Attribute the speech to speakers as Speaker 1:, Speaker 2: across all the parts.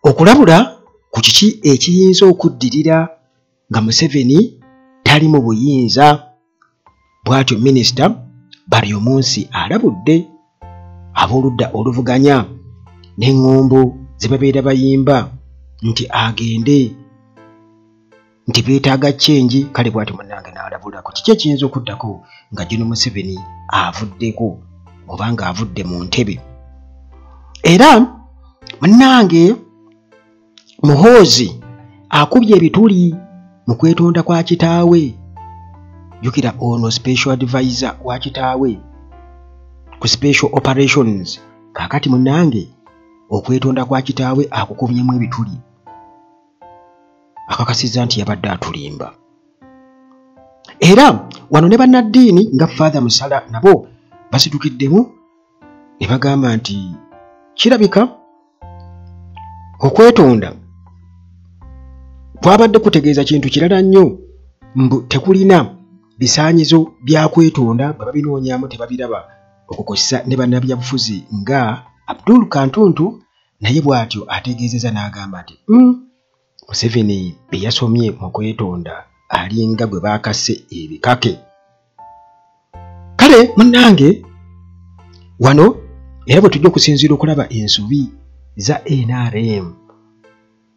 Speaker 1: Okulabula ku kiki ekiyinza okuddirira nga Museveni tali mu buyinza. Bw'atyo Minisita Baryomunsi alabudde ab'oludda oluvuganya n'eŋŋombo ze babeera bayimba nti agende, nti beetaaga change. Kale bw'atyo munnange n'alabula ku kiki ekiyinza okuddako nga General Museveni avuddeko oba ng'avudde mu ntebe. Era munnange Muhoozi akubye ebituli mu kwetonda kwa kitaawe. Jjukira ono special advisor wa kitaawe ku special operations. Kaakati munnange okwetonda kwa kitaawe akukubyemu ebituli, akakasizza nti yabadde atulimba. Era wano ne bannaddiini nga Father Musala nabo basitukiddemu ne bagamba nti kirabika okwetonda kwabadde kutegeeza kintu kirala nnyo, mbu tekulina bisaanyizo bya kwetonda, bwe babinoonyaamu tebabiraba. Okukozesa ne bannabyabufuzi nga Abdul Kantuntu naye bw'atyo ategeezezza n'agamba nti Museveni bye yasomye mu kwetonda alinga gwe baakase ebikake. Kale munnange wano era bwe tujja okusinziira okulaba ensobi za NRM,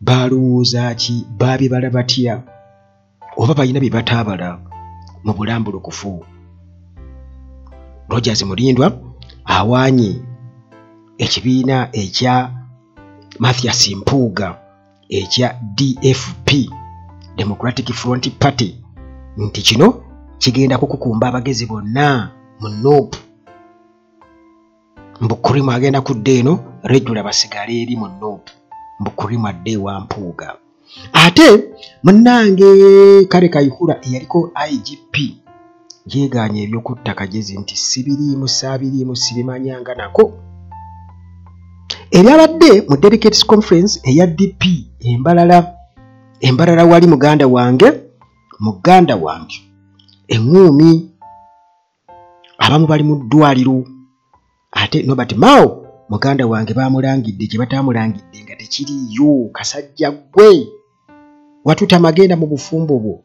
Speaker 1: balowooza ki, baabibala batya, oba balina bye bataabala mu bulambulukufu. Rogers Mulindwa awaanye ekibiina ekya Mathias Mpuuga ekya DFP, Democratic Front Party, nti kino kigenda kukukumba abagezi bonna mu NUP. Mbu Kurimu agenda kudda eno, Regular basigale eri mu NUP, mbu Kurimu adde ewa Mpuuga. Ate munnange Kale Kayihura eyaliko IGP yeegaanye ebyokutta Kagezi nti sibiriimu, saabiriimu, sibimanyanga nako. Ebyabadde mu Delegates Conference eya DP Embalala wali muganda wange eŋŋuumi, abamu bali mu ddwaliro. Ate Norbert Mao muganda wange baamulangidde kye bataamulangidde nga tekiriiyo. Kasajja ggwe watutama, genda mu bufumbo bwo.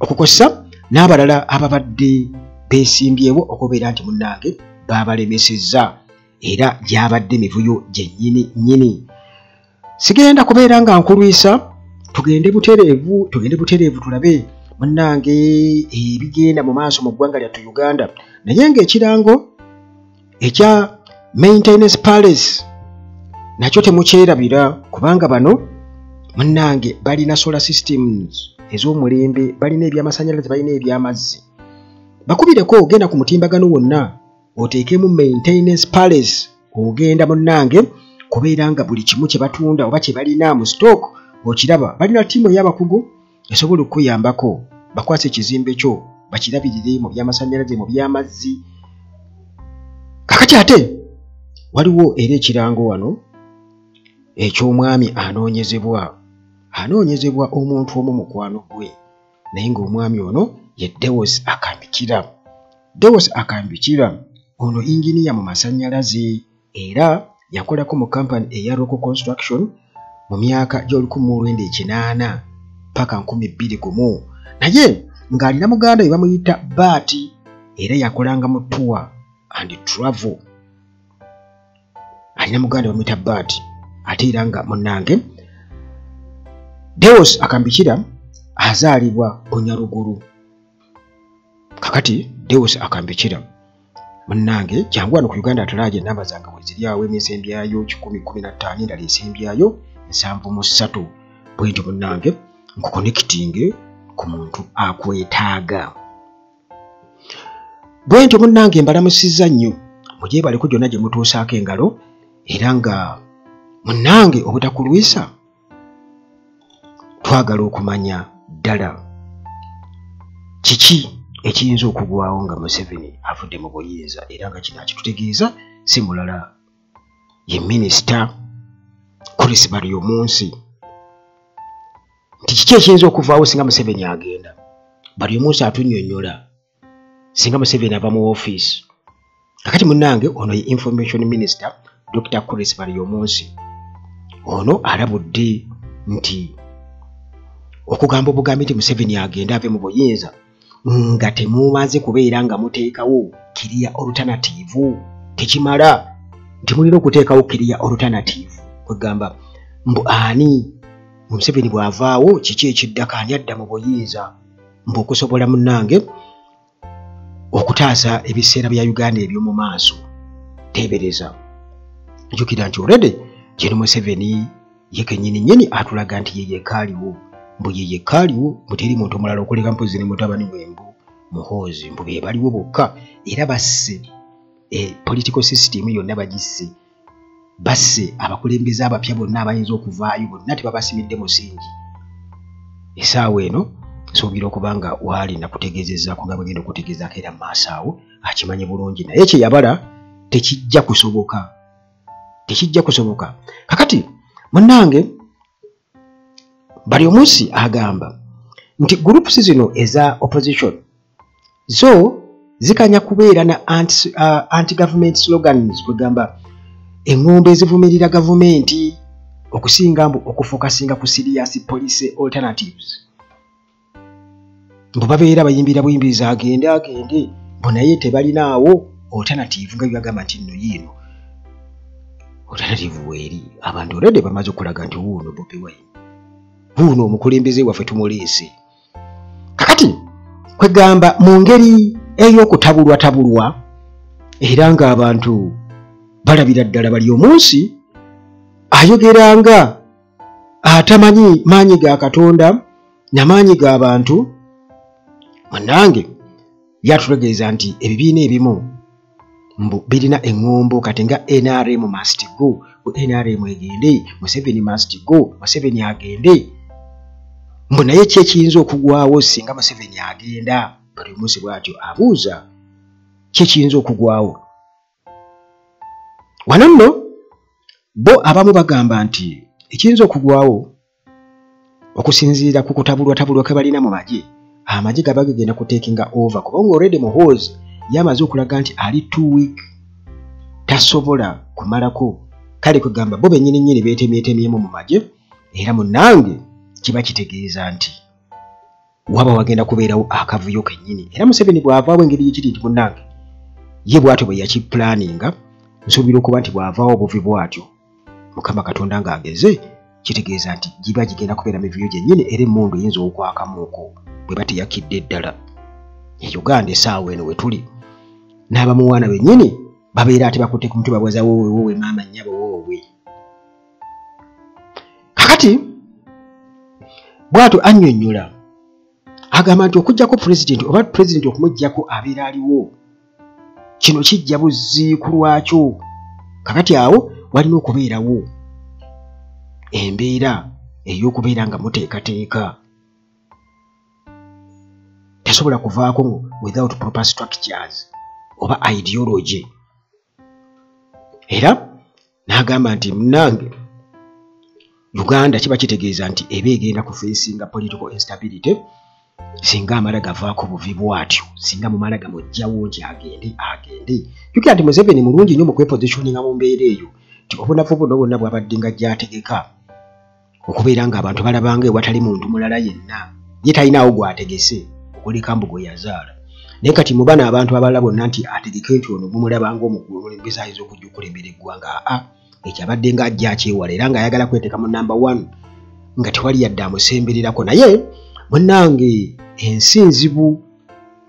Speaker 1: Okukosa n'abalala ababadde beesimbyewo okubeera nti munnange baabalemesezza, era gyabadde mivuyo gyennyini nnyini. Sigenda kubeera nga nkulwisa, tugende butereevu tulabe munnange ebigenda mu maaso mu ggwanga lyattu Uganda. Naye ng'ekirango ekya Maintenance Palace nakyo temukyerabira, kubanga bano munnange balina solar systems ez'omulembe, balina ebyamasannyalaze, balina ebyamazzi. Bakubireko, ogenda ku mutimbagano wonna oteekemu Maintenance Palace, ogenda munnange kubeera nga buli kimu kye batunda oba kye balina mu stock okiraba. Balina ttiimu ey'abakugu esobola okukuyambako, bakwase ekizimbe kyo bakirabirire mu byamasannyalaze, mu byamazzi. Kakati ate waliwo era ekirango wano eky'omwami anoonyezebwa omuntu omu mukwano gwe, naye ng'omwami ono ye Deos Akambikira. Deos Akambikira ono inginiya mu masannyalaze, era yakolako mu kampani eya Rock Construction mu myaka gy'ol1980 paka 2001, naye ng'alina muganda we bamuyita Baati, era yakolanga mu tour and travel. Alina muganda bamuyita Baati, ate era nga munnange Deos Akambikira azaalibwa Bunyaruguru. Kakati Deos Akambikira munnange jangu wano ku Uganda Atalaje, ennamba zange bwe ziri awo, emisembyayo 115, endala esembyayo 73. Bwe ntyo munnange nkuconnectinge ku muntu akwetaaga. Bwe ntyo munnange mbalamusizza nnyo, mugyebaleko gyonna gye mutuusaako engalo, era nga munnange obutakulwisa twagala okumanya ddala kiki ekiyinza okugwawo nga Museveni avudde mu buyinza, era nga kino akitutegeeza si mulala ye Minisita Chris Baryomunsi, nti kiki ekiyinza okuvaawo singa Museveni agenda. Baryomunsi atunnyonnyola singa Museveni ava mu ofiisi. Kakati munnange ono ye Information Minister Dr. Chris Baryomunsi. Ono alabudde nti okugamba obugambi nti Museveni agende ave mu buyinza nga temumaze kubeera nga muteekawo clear alternative tekimala, nti mulina okuteekawo clear alternative. Kwegamba mbu ani Museveni bw'avaawo kiki ekiddako, ani adda mu buyinza, mbu okusobola munnange okutaasa ebiseera bya Uganda eby'omu maaso. Teebereza, jjukira nti already Gen Museveni ye kennyini nnyini atulaga nti ye yekka aliwo, mbu ye yekka aliwo, mbu teri muntu mulala okuleka mpozi ne mutabani we mbu Muhoozi, mbu be baliwo bokka. Era basse political system yonna bagisse, basse abakulembeze abapya bonna abayinza okuvaayo bonna tebabasimidde musingi. Essaawa eno nsuubira okuba nga waali nakutegeezezzaako nga bwegenda okutegeezaako era mu maaso awo akimanye bulungi, naye kye yabala tekijja kusoboka, tekijja kusoboka. Kakati munnange Baryomunsi agamba nti groups zino eza opposition zo zikanya kubeera na anti-government slogans, kwegamba eŋŋombe ezivumirira gavumenti okusinga mbu okufokasinga ku serious policy alternatives. Mbu babeera bayimbira buyimbizi agende agende, mbu naye tebalinaawo alternative nga byagamba nti nno yiino alternative weeri. Abantu already bamaze okulaga nti wuuno Bobi Wine, wuuno omukulembeze waffe tumuleese. Kakati kwegamba mu ngeri ey'okutabulwatabulwa era ng'abantu balabira ddala Baryomunsi ayogera nga atamanyi maanyi ga Katonda namaanyi g'abantu. Munnange yatutegeeza nti ebibiina ebimu mbu birina eŋŋombo kati nga NRM must go, bu NRM egende, Museveni must go, Museveni agende. Mbu naye ki ekiyinza okugwawo singa Museveni agenda? Baryomunsi bw'atyo abuuza ki ekiyinza okugwawo. Wano nno bo abamu bagamba nti ekiyinza okugwawo okusinziira ku kutabulwatabulwa kwe balina mu magye, amagye gaba gagenda kutekinga over, kubanga already Muhoozi yamaze okulaga nti ali too weak, tasobola kumalako. Kale kwegamba bo bennyini nnyini beetemyetemyemu mu magye, era munnange kiba kitegeeza nti waba wagenda kubeerawo akavuyo kennyini. Era Museveni bw'avaawo engeri yekiri nti munnange ye bw'atyo bwe yakipulaninga, nsuubira okuba nti bw'avaawo obuvi bw'atyo Mukama Katonda ng'ageze, kitegeeza nti giba gigenda kubeera mivuyo gyennyini, era emmundu eyinza okwakamuuko bwe bateyakidde ddala. E Uganda essaawa eno we tuli n'abamuwaana bennyini babeera ate bakutte ku mutwe babuuza woowe woowe maama nnyabo woowe. Kakati bw'atyo annyonnyola agamba nti okuggyako pulezidenti oba pulezidenti okumuggyako abeera aliwo, kino kijja buzzi ku lwakyo. Kakati awo walina okubeerawo embeera ey'okubeera nga muteekateeka, tasobola kuvaako without proper structures oba ideology. Era n'agamba nti munnange Uganda kiba kitegeeza nti eba egenda kufacinga political instability singa amala gavaako buvi bw'atyo, singa mumala gamuggyawo nti agende agende. Jjukira nti Museveni mulungi nnyo mu kwepositioninga mu mbeera eyo, nti obunafu buno bwonna bw'abadde nga gy'ategeka okubeera ng'abantu balabanga ewatali muntu mulala yenna, ye talinaawo gw'ategese okuleka mbu gwe yazaala. Naye kati mu bano abantu abalala bonna nti ategeke nti ono mumulabanga omukulembeze ayinza okujja okulembera eggwanga, aa ekyo abadde ng'ajja akyewala era ng'ayagala kweteeka mu namba 1 nga tewali yadde amusembererako. Naye munnange ensi nzibu,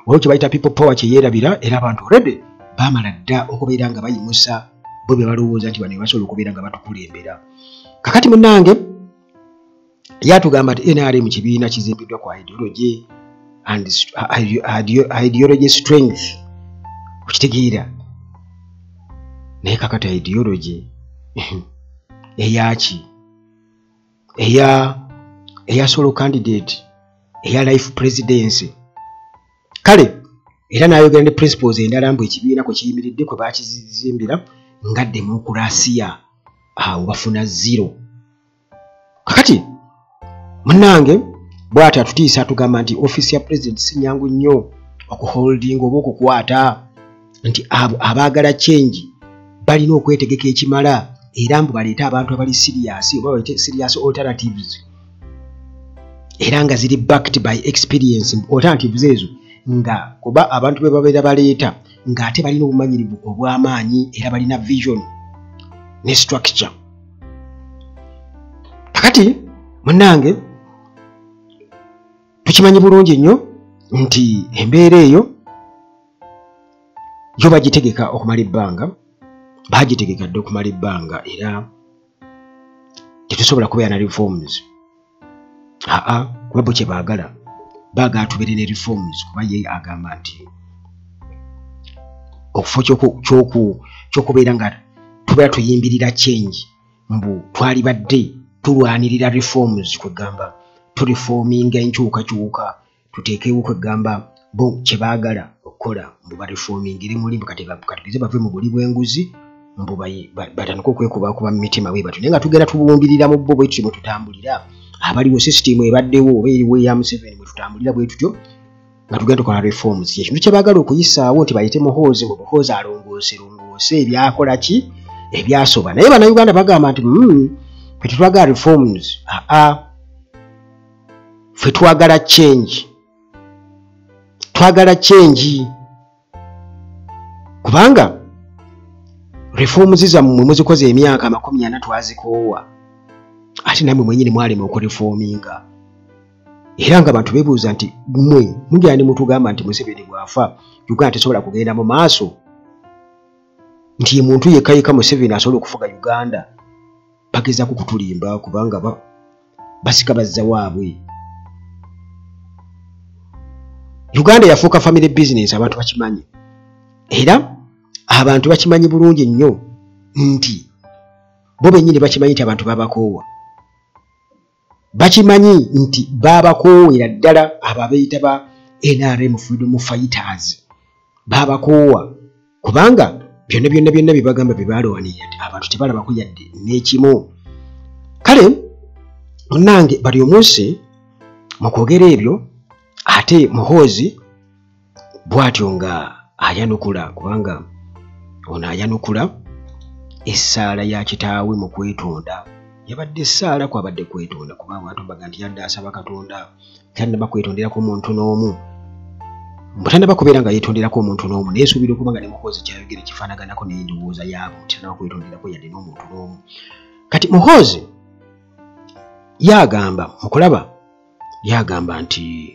Speaker 1: waliwo kye bayita people power kye yeerabira, era abantu already baamala dda okubeera nga bayimusa bo bye balowooza nti bano be basobola okubeera nga batukulembera. Kakati munnange yatugamba nti NRM kibiina kizimbiddwa ku ideology and ideology strength, okitegeera. Naye kakati ideology eyaki? Eya solo candidate, eya life presidency. Kale era n'ayogera ne principles endala mbu ekibiina kwe kiyimiridde kwe bakizimbira nga demokurasiya, awo bafuna 0. Kakati munnange bw'atyo atutiisa atugamba nti ofiisi ya pulezidenti si nnyangu nnyo okuholdinga oba okukwata, nti abo abaagala change balina okwetegeka ekimala Era mbu baleete abantu abali serious, oba baleete serious alternatives, era nga ziri backed by experience. Alternatives ezo nga kuba abantu be babeera baleeta ng'ate balina obumanyirivu obw'amaanyi, era balina vision ne structure. Kakati munnange tukimanyi bulungi nnyo nti embeera eyo yo bagitegeka okumala ebbanga, bagitegeka dda okumala ebbanga, era tetusobola kubeera na reforms. Aa, kuba bo kye baagala, baagala tubeere ne reforms, kuba ye agamba nti okufo ky'okubeera nga tubeera tuyimbirira change, mbu twalibadde tulwanirira reforms, kwegamba tureforminga enkyukakyuka, tuteekewo kwegamba bo kye baagala okukola, mbu bareformingire muli, mbu katugeze bave mu buli bw'enguzi, mbu batandike okwekubakuba mu mitima bwe batyo. Naye nga tugenda tubumbirira mu bo bwe tutyo bwe tutambulira, abaliwo system ebaddewo oba eriwo eya Museveni, bwe tutambulira bwe tutyo nga tugenda tukola reforms. Ekintu kye baagala okuyisaawo nti bayite Muhoozi, mbu Muhoozi alongoose longoose ebyakola ki ebyasoba. Naye Bannayuganda bagamba nti ffe tetwagala reforms, aa, ffe twagala change, twagala change, kubanga reforms zammwe muzikoze emyaka 40 twazikoowa, ate nammwe mwennyini mwalema okureforminga. Era nga abantu beebuuza nti mmwe mugenda ne mutugamba nti Museveni bw'afa Uganda tesobola kugenda mu maaso, nti ye muntu yekka yekka Museveni asobola okufuga Uganda. Bagezaako kutulimba kubanga basika bazza waabwe. Uganda yafuuka family business, abantu bakimanyi, era abantu bakimanyi bulungi nnyo nti bo bennyini bakimanyi nti abantu babakoowa, bakimanyi nti babakoowera ddala abo abeeyita ba NRM Freedom Fighters, babakoowa kubanga byonna byonna byonna bye bagamba bye balwanirira abantu tebalabako yadde n'ekimu. Kale munnange bali omunsi mu kwogera ebyo, ate Muhoozi bw'atyo nga ayanukula, kubanga ono ayanukula essaala ya kitaawe mu kwetonda. Yabadde essaala kwabadde kwetonda, kuba abantu baga nti yadde asaba Katonda, tannaba kwetonderako muntu n'omu, mbu tannaba kubeera nga yeetonderako omuntu n'omu. Naye nsuubira okuba nga ne Muhoozi kyayogera kifaanaganako n'endowooza yaabo nti tannaba kwetonderako yadde n'omuntu n'omu. Kati Muhoozi yagamba, mukulaba yagamba nti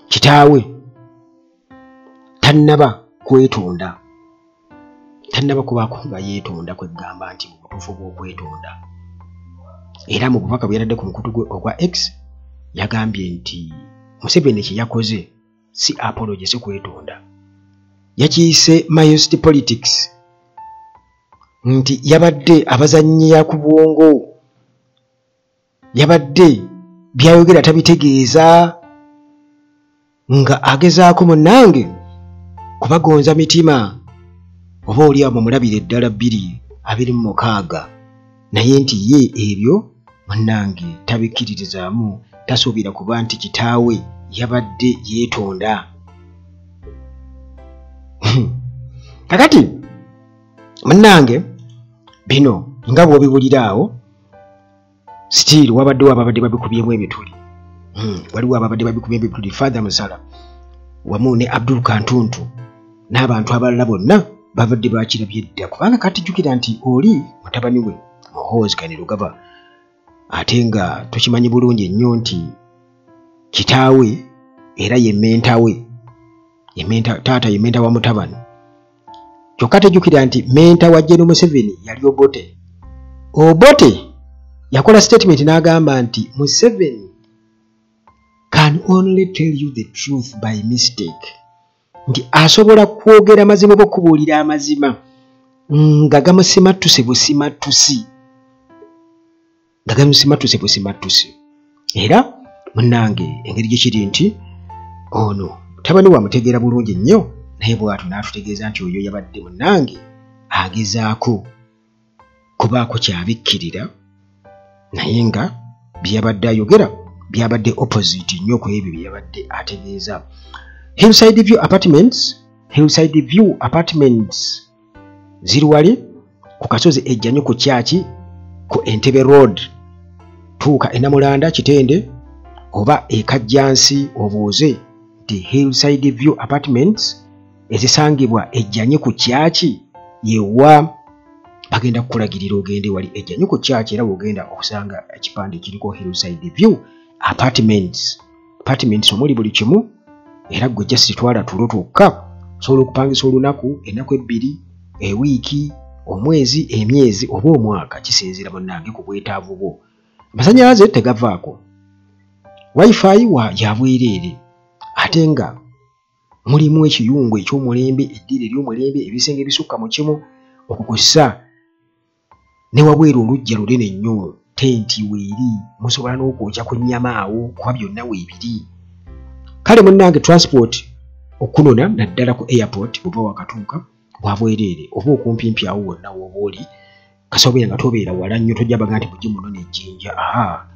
Speaker 1: kitaawe tannaba kwetonda, tannaba kubaako nga yeetonda, kwegamba nti mu butuufu bw'okwetonda. Era mu bubaka bwe yatadde ku mukutu gwe ogwa X yagambye nti Museveni kye yakoze si apology, si kwetonda, yakiyise Maoist politics, nti yabadde abazannyira ku bwongo, yabadde byayogera tabitegeeza, nga agezaako munnange kubagonza mitima, oba oli awo mumulabire ddala 2026, naye nti ye ebyo munnange tabikkiririzaamu, tasuubira kuba nti kitaawe yabadde yeetonda. Kakati munnange bino nga bw'obiwulira awo, still wabaddewo ababadde babikubyemu ebituli, waliwo ababadde babikubyemu ebituli, Father Musala wamu ne Abdul Kantuntu n'abantu abalala bonna babadde bakirabye dda, kubanga kati jjukira nti oli mutabani we Muhoozi Kainerugaba, ate nga tukimanyi bulungi nnyo nti kitaawe era ye mentor we, taata ye mentor wa mutabani. Kyokka tejjukira nti mentor wa General Museveni yali Obote. Obote yakola statement n'agamba nti Museveni can only tell you the truth by mistake, nti asobola kwogera mazima oba okubuulira amazima nga gamusimattuse busimattusi, nga gamusimattuse busimattusi. Era munnange engeri gye kiri nti ono mutabani wamutegeera bulungi nnyo, naye bw'atyo n'atutegeeza nti oyo yabadde munnange agezaako kubaako kyabikkirira, naye nga bye yabadde ayogera byabadde opposite nnyo ku ebyo bye yabadde ategeeza. Hillside View Apartments, Hillside View Apartments ziri wali ku kasozi Ejjanyu ku kyaki ku Entebbe Road. Tuuka e Namulanda Kitende oba e Kajjansi obuuze nti Hillside View Apartments ezisangibwa Ejjanyu ku kyaki yewa, bagenda kukulagirira ogende wali Ejjanyu ku kyaki, era wogenda okusanga ekipande ekiriko Hillside View Apartments. Apartments omuli buli kimu, era gwe just twala tulo twokka, osobola okupangisa olunaku, ennaku ebbiri, ewiiki, omwezi, emyezi oba omwaka, kisinziira munnange ku bwetaavu bwo. Amasannyalaze tegavaako, wifi wa yabwereere, ate nga mulimu ekiyungu eky'omulembe, eddiiro ery'omulembe, ebisenge ebisukka mu kimu, okukussa ne wabweru oluggya lunene nnyo, tenti weeri, musobola n'okwokya ku nnyama awo kuba byonna weebiri. Kale munnange transport okunona naddala ku airport bw'oba wakatuuka bwabwereere, oba okumpimpi awo wonna w'oba oli, kasita obeera nga tobeera wala nnyo, tojja baga nti mujje munone ejjinja, aha,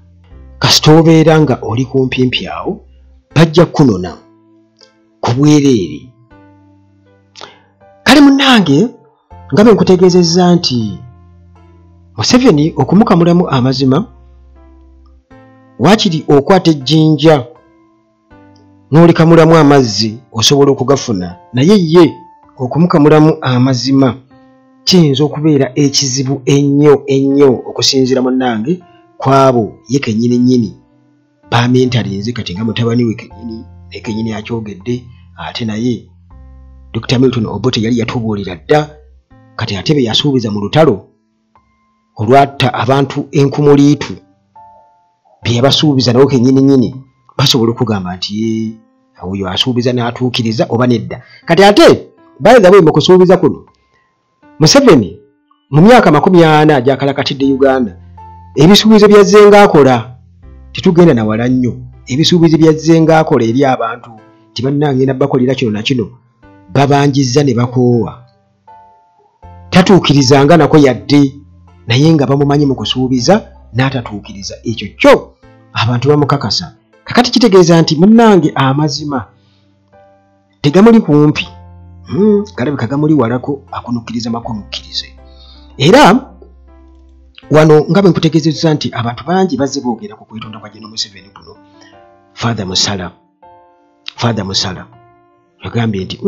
Speaker 1: kasita obeera nga oli kumpimpi awo bajja kukunona ku bwereere. Kale munnange nga bwe nkutegeezezza nti Museveni okumukamulamu amazima, waakiri okwata ejjinja n'olikamulamu amazzi osobola okugafuna, naye ye okumukamulamu amazima kiyinza okubeera ekizibu ennyo ennyo okusinziira munnange kwabo ye kennyini nnyini bamentalinze kati nga mutabani we kennyini naye kennyini akyogedde, ate naye Dr. Milton Obote yali yatubuulira dda, kati ate be yasuubiza mu lutalo olwatta abantu enkumuliitu bye yabasuubiza nabo kennyini nnyini basobola okugamba nti oyo asuubiza n'atuukiriza oba nedda. Kati ate by the way mu kusuubiza kuno Museveni mu myaka 40 gy'akalakatidde Uganda, ebisuubizo byazze ng'akola tetugenda na wala nnyo, ebisuubizo byazze ng'akola eri abantu nti bannange ngenda bakolera kino na kino, babanjizza ne bakoowa, tatuukirizanga nako yadde, naye nga bamumanyi mu kusuubiza n'atatuukiriza, ekyo kyo abantu bamukakasa. Kakati kitegeeza nti munnange amazima tegamuli kumpi, galabika gamuli walako, akunukkiriza makunukkirize. Era wano nga bwe nkutegeezezza nti abantu bangi bazze boogera ku kwetonda kwa General Museveni kuno, Father Musala yagambye nti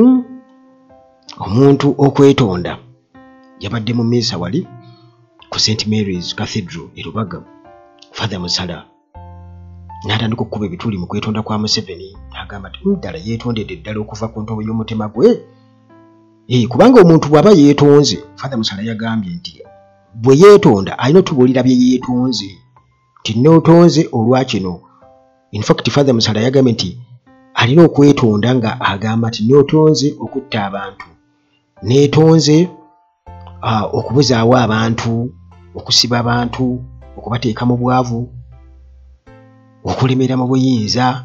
Speaker 1: omuntu okwetonda, yabadde mu misa wali ku St Mary's Cathedral e Lubaga, Father Musala n'atandika okukuba ebituli mu kwetonda kwa Museveni, n'agamba nti ddala yeetondedde ddala okuva ku ntobo y'omutima gwe. Kubanga omuntu bw'aba yeetonze, Father Musala yagambye nti bwe yeetonda alina otubuulira bye yeetonze, nti neetonze olwa kino. In fact Father Musala yagambye nti alina okwetonda nga agamba nti neetonze okutta abantu, neetonze okubuzaawo abantu, okusiba abantu, okubateeka mu bwavu, okulemera mu buyinza,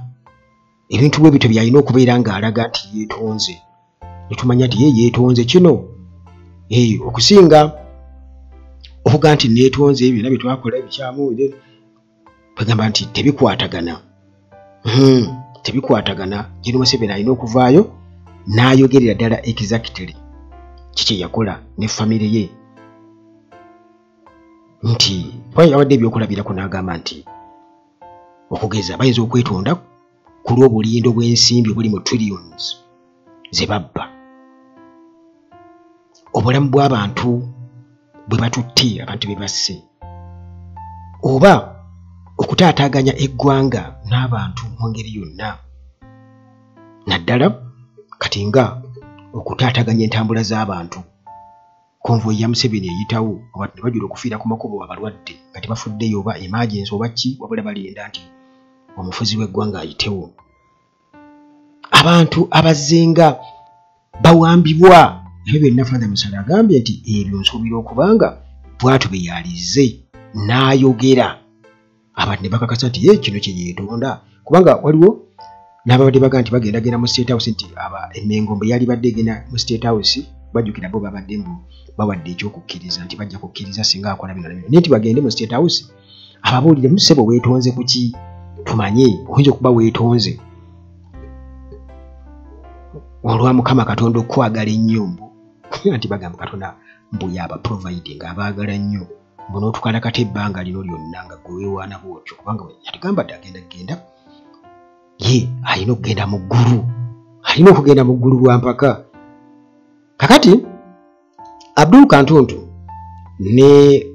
Speaker 1: ebintu bwe bityo byalina okubeera ng'alaga nti yeetonze, netumanya nti ye yeetonze kino, okusinga okuga nti neetonze byonna bye twakola ebikyamu, bagamba nti tebikwatagana, tebikwatagana. General Museveni alina okuvaayo n'ayogerera ddala exactly kiki yakola ne famire ye, nti abadde ebyokulabirako n'agamba nti okugeza bayinza okwetonda ku lw'obulindo bw'ensimbi obuli mu trillions ze babba, obulamu bw'abantu bwe batutte, abantu be basse, oba okutaataaganya eggwanga n'abantu mu ngeri yonna, naddala kati nga okutaataaganya entambula z'abantu. Konvoyi ya Museveni eyitawo abantu ne bajula okufiira ku makubo abalwadde nga tebafuddeyo oba emergency oba ki, wabula balinda nti omufuzi w'eggwanga ayitewo. Abantu abazzenga bawambibwa, ebyo byonna Father Musala agambye nti ebyo nsuubira okubanga bw'atyo bwe yalize n'ayogera, abantu ne bakakasa nti ye kino kye yeetonda, kubanga waliwo n'ababadde baga nti bagendagenda mu State House nti aba Emmengo mbe yali badde egenda mu State House, bajjukira bo babadde mbu bawadde ekyokukkiriza nti bajja kukkiriza singa akola bino na bino, naye nti bagende mu State House ababuulire musebo weetonze ku ki, tumanye oyinza okuba weetonze olwa Mukama Katonda okwagala ennyo mbu, nti bagamba Katonda Mbu yaba providing abaagala nnyo, mbu n'otukalakata ebbanga lino lyonna nga gwe weewaana bw'otyo, kubanga yatugamba dde agenda kugenda, ye alina okugenda mu ggulu, alina okugenda mu ggulu lwa mpaka. Kakati Abdul Kantuntu ne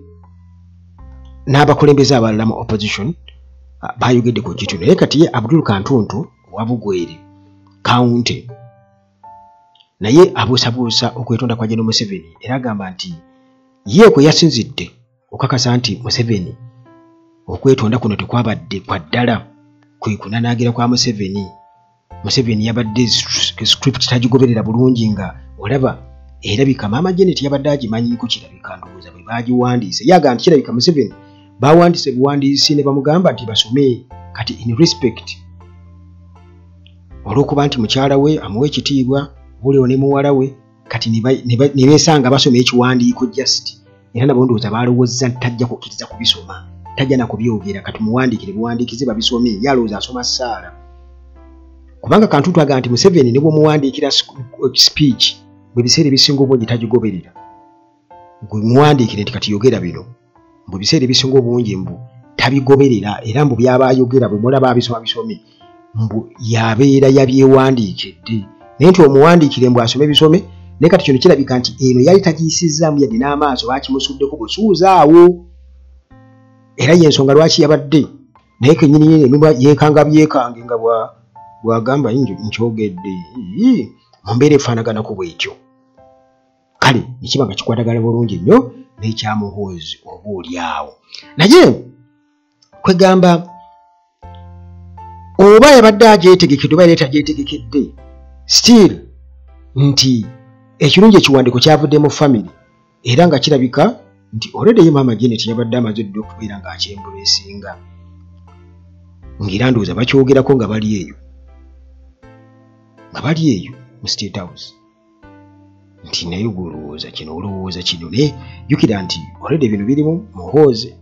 Speaker 1: n'abakulembeze abalala mu opposition bayogedde ku kitu, naye kati ye Abdul Kantuntu owa Bugweri County naye abuusabuusa okwetonda kwa General Museveni, era agamba nti ye kwe yasinzidde okakasa nti Museveni okwetonda kuno tekwabadde kwa ddala, kwe kunanaagira kwa Museveni. Museveni yabadde script tagigoberera bulungi, nga olaba erabika Maama Janet yabadde agimanyiiko, kirabika ndowooza bwe baagiwandiise. Yagamba nti kirabika Museveni bawandiise buwandiisi ne bamugamba nti basome, kati in respect olw'okuba nti mukyala we amuwa ekitiibwa, buliwo ne muwala we, kati ne beesanga basoma ekiwandiiko just, era nabo ndowooza baalowooza nti tajja kukkiriza kubisoma, tajja na kubyogera, kati muwandiikire buwandiikize babisome. Ye alowooza asoma ssaala, kubanga Kantuntu agamba nti Museveni ne bw'omuwandiikira speech bwe biseera ebisinga obungi tagigoberera, gwe muwandiikire nti kati yogera bino, mbu biseera ebisinga obungi mbu tabigoberera, era mbu by'aba ayogera bwe mulaba abisoma bisome mbu yabeera yabyewandiikidde, naye nti omuwandiikire mbu asome bisome. Naye kati kino kirabika nti eno yali tagiyisizzaamu yadde n'amaaso, baakimusuddeko busuuza awo, era y'ensonga lwaki yabadde naye kennyini nyini emimwa yeekanga byekange nga bw'agamba nkyogedde mu mbeera efaanaganako bw'etyo. Kale nekiba nga kikwatagana bulungi nnyo n'ekya Muhoozi oba oli awo, naye kwegamba oba yabadde agyetegekedde oba yali tagyetegekedde, still nti ekirungi ekiwandiiko kyavudde mu family, era nga kirabika nti already ye Maama Janet yabadde amaze dda okubeera ng'akyembulesinga, ng'era ndowooza bakyogerako nga bali eyo, nga bali eyo mu State House, nti naye gwe olowooza kino, olowooza kino. Naye jjukira nti already bino birimu Muhoozi,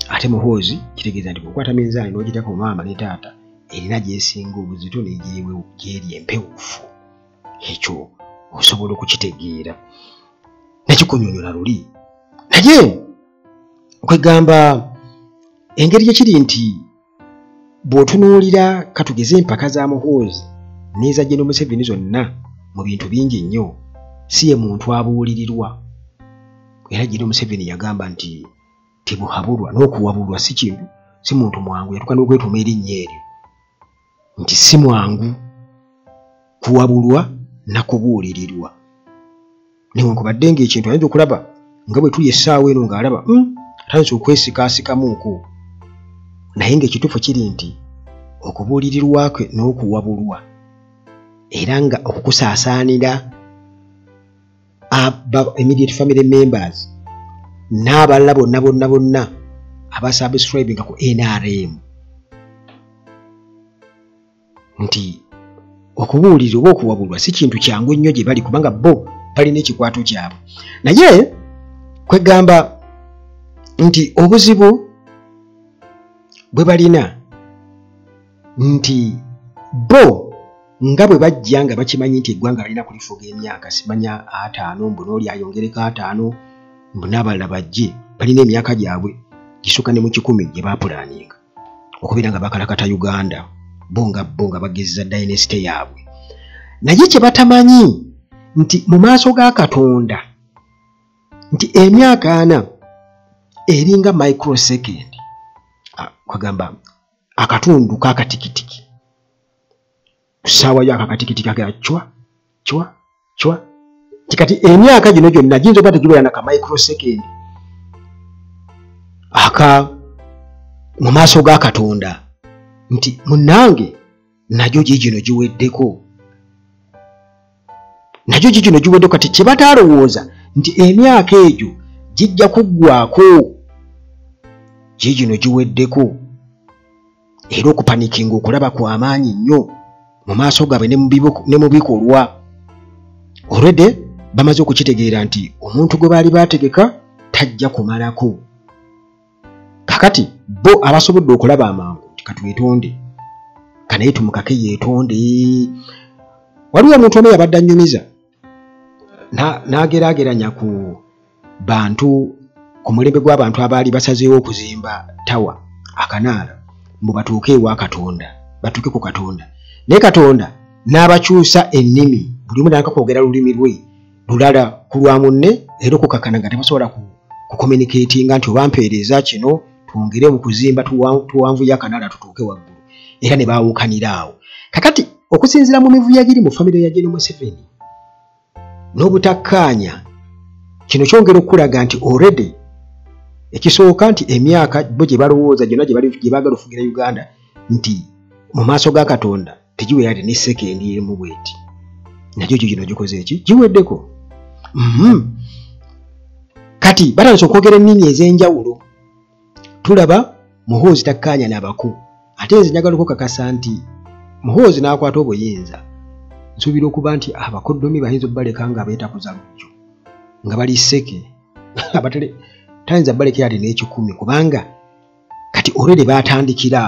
Speaker 1: ate Muhoozi kitegeeza nti bw'okwata minzaani n'ogiteeka ku maama ne taata, erina gy'esinga obuzito n'egyeri empewufu, ekyo osobola okukitegeera nekikunyonyola luli. Naye kwegamba engeri gyekiri nti bw'otunuulira katugeze empaka za Muhoozi n'eza General Museveni zonna mu bintu bingi nnyo, si ye muntu abuulirirwa, era General Museveni yagamba nti tebuhabulwa n'okuwabulwa si kintu, si muntu mwangu, yatuuka n'okwetuuma erinnya eryo nti si mwangu kuwabulwa na kubuulirirwa. Newankubadde ng'ekintu ayinza okulaba nga bwe tuli essaawa eno ng'alaba atandise okwesikaasikamuuko, naye ng'ekituufu kiri nti okubuulirirwa kwe n'okuwabulwa era nga okukusaasaanira immediate family members n'abalala bonna bonna bonna abasubscribinga ku NRM, nti okubuulirira oba okuwabulwa si kintu kyangu nnyo gye bali, kubanga bo balina ekikwato kyabwe. Naye kwegamba nti obuzibu bwe balina nti bo nga bwe bajja nga bakimanyi nti eggwanga balina kulifuga emyaka simanya 50, mbu n'oli ayongereko 50, mbu n'abalala bajje, balina emyaka gyabwe gisukka ne mu 100 gye baapulaaninga okubeera nga bakalakata Uganda, bo nga bo nga bagezza dynasty yaabwe. Naye kye batamanyi nti mu maaso ga Katonda nti emyaka 40 eringa microsecond, kwegamba akatundu k'akatikitiki, ku ssaawa yo akakatikitiki agera cwa cwa cwa, nti kati emyaka gino gyonna giyinza okuba tegibeera na ka microsecond aka mu maaso ga Katonda, nti munnange nagyo gigino giweddeko, nagyo gigino giweddeko. Kati kye bataalowooza nti emyaka egyo gijja kuggwako, gigino giweddeko, era okupanikinga okulaba kw'amaanyi nnyo mu maaso gaabwe ne mu bikolwa. Already bamaze okukitegeera nti omuntu gwe baali baategeka tajja kumalako. Kakati bo abasobodde okulaba amangu nti katwetonde, kanaye tumukake yeetonde. Waliwo omuntu omu yabadde annyumiza n'ageraageranya ku bantu, ku mulembe gw'abantu abaali basazeewo okuzimba tawa akanaala mbu batuuke ewa Katonda, batuuke ku Katonda, naye Katonda n'abakyusa ennimi, buli omu n'atandika kwogera lulimi lwe lulala ku lwa munne, era okukkakkana nga tebasobola kucommunicatinga nti oba mpeereza kino twongere mu kuzimba tuwanvuye akanaala tutuuke waggulu, era ne baawukanira awo. Kakati okusinziira mu mivuyo egiri mu famire ya Gen Museveni n'obutakkaanya, kino kyongera okulaga nti already ekisooka nti emyaka bo gye balowooza gyonna gye baagala okufugira Uganda nti mu maaso ga Katonda tegiwera ate ne sekendi emu bweti, nagyo gyo gino gikoze eki giweddeko. Kati batandise okwogera ennimi ez'enjawulo. Tulaba Muhoozi takkaanya n'abako, ate nze njagala okukakasa nti Muhoozi n'akwata obuyinza, nsuubira okuba nti abakoddomi bayinza obbaleka nga beetakuza lujjo nga bali sseke, abatale tayinza baleka ate n'ekikumi, kubanga kati already baatandikira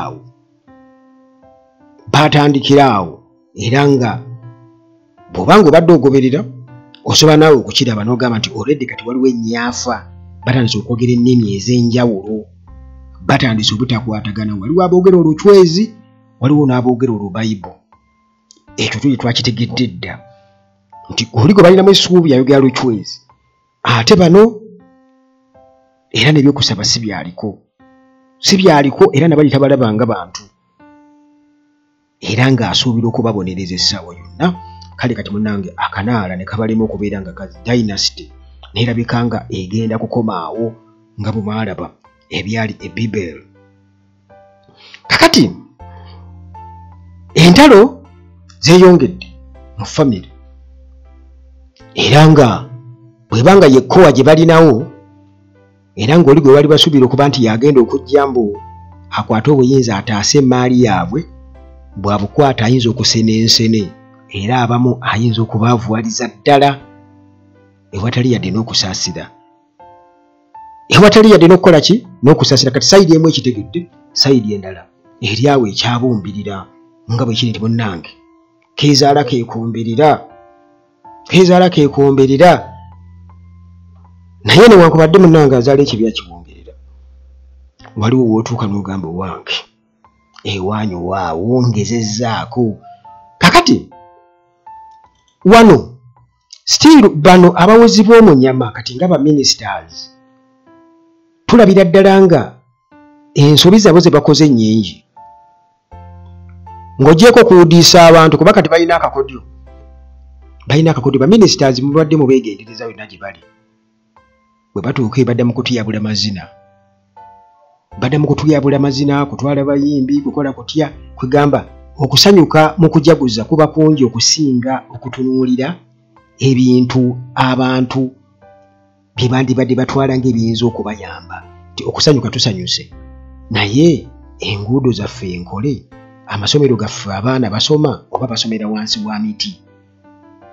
Speaker 1: awo, era nga bw'obanga obadde ogoberera osobola naawe okukiraba n'ogamba nti already kati waliwo ennyaafa, batandise okwogera ennimi ez'enjawulo, batandise obutakwatagana, waliwo aboogera olucwezi, waliwo n'aboogera olubayibo. Ekyo tuli twakitegedde dda nti oli gwe balinamu essuubi yayogera lucwezi, ate bano era n'ebyokusaba si byaliko, era nabali tabalabanga bantu, era ng'asuubira okubabonereza essaawa yonna. Kale kati munnange akanaala ne kabalema okubeera nga ka dynasty n'erabika nga egenda kukomaawo nga bwe mwalaba ebyali e Bibel. Kakati entalo zeeyongedde mu famire, era nga bw'ebanga yekkowa gye balinawo, era ng'oli gwe bali basuubira okuba nti yagenda okujja mbu akwate obuyinza ataase emaali yaabwe, bw'abukwata ayinza okusena ensene, era abamu ayinza okubaavuwaliza ddala ewatali yadde n'okusaasira, ewatali yadde n'okukola ki n'okusaasira. Kati sayidi emu ekitegedde, sayidi endala eri awo ekyabumbirira nga bwe kiri nti munnange keezaala keekumbirira, keezaala keekumbirira, naye newankubadde munnange azaala ekibi akibumbirira, waliwo w'otuuka n'ogamba owange ewaanyu waawo ngezezzaako. Kakati wano still bano abawozi b'omunyama kati nga ba ministers tulabira ddala nga ensobi zaabwe ze bakoze nnyingi, ng'ogyeko okuwudiisa abantu, kuba kati balina akakodyo, ba ministers mubadde mubeegendereza yonna gye bali, bwe batuuka badda mu kutuyabula mazina, kutwala bayimbi, kukola kutya, kwegamba okusanyuka mu kujaguza kuba kungi okusinga okutunuulira ebintu abantu bye bandibadde batwala ng'ebiyinza okubayamba. Nti okusanyuka tusanyuse, naye enguudo zaffe enkole, amasomero gaffe abaana basoma oba basomera wansi wa miti.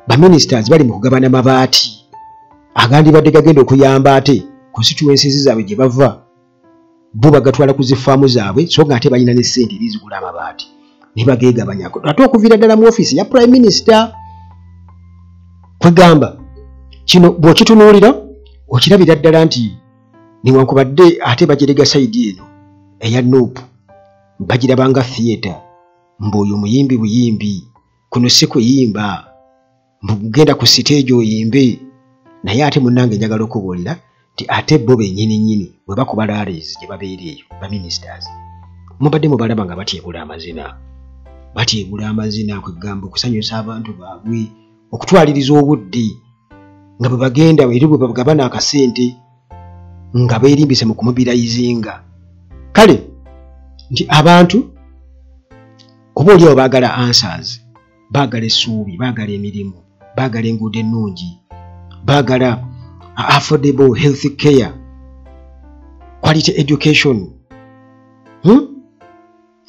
Speaker 1: Ba ministers bali mu kugabana mabaati agandibadde gagenda okuyamba ate constituencies zaabwe gye bava, bo bagatwala ku zifaamu zaabwe, so nga ate balina ne ssente erizigula amabaati ne bageegabanyako ate okuviira ddala mu ofiisi ya Prime Minister. Kwegamba kino bw'okitunuulira okirabira ddala nti newankubadde ate bajerega sayidi eno eya NUP, bagirabanga theatre, mbu oyo muyimbi buyimbi, kuno si kuyimba, mbu genda ku siteegi oyimbe. Naye ate munnange njagala okubuulira nti ate bo bennyini nnyini bwe bakuba rallies gye babeera eyo ba ministers, mubadde mubalaba nga batyebula amazina, kwegamba okusanyusa abantu baabwe, okutwaliriza obudde nga bwe bagenda eri bwe bagabana akasente nga beerimbise mu kumubirayizinga. Kale nti abantu oba oli awo baagala answers, baagala essuubi, baagala emirimu, baagala enguudo ennungi, baagala affordable health care, quality education,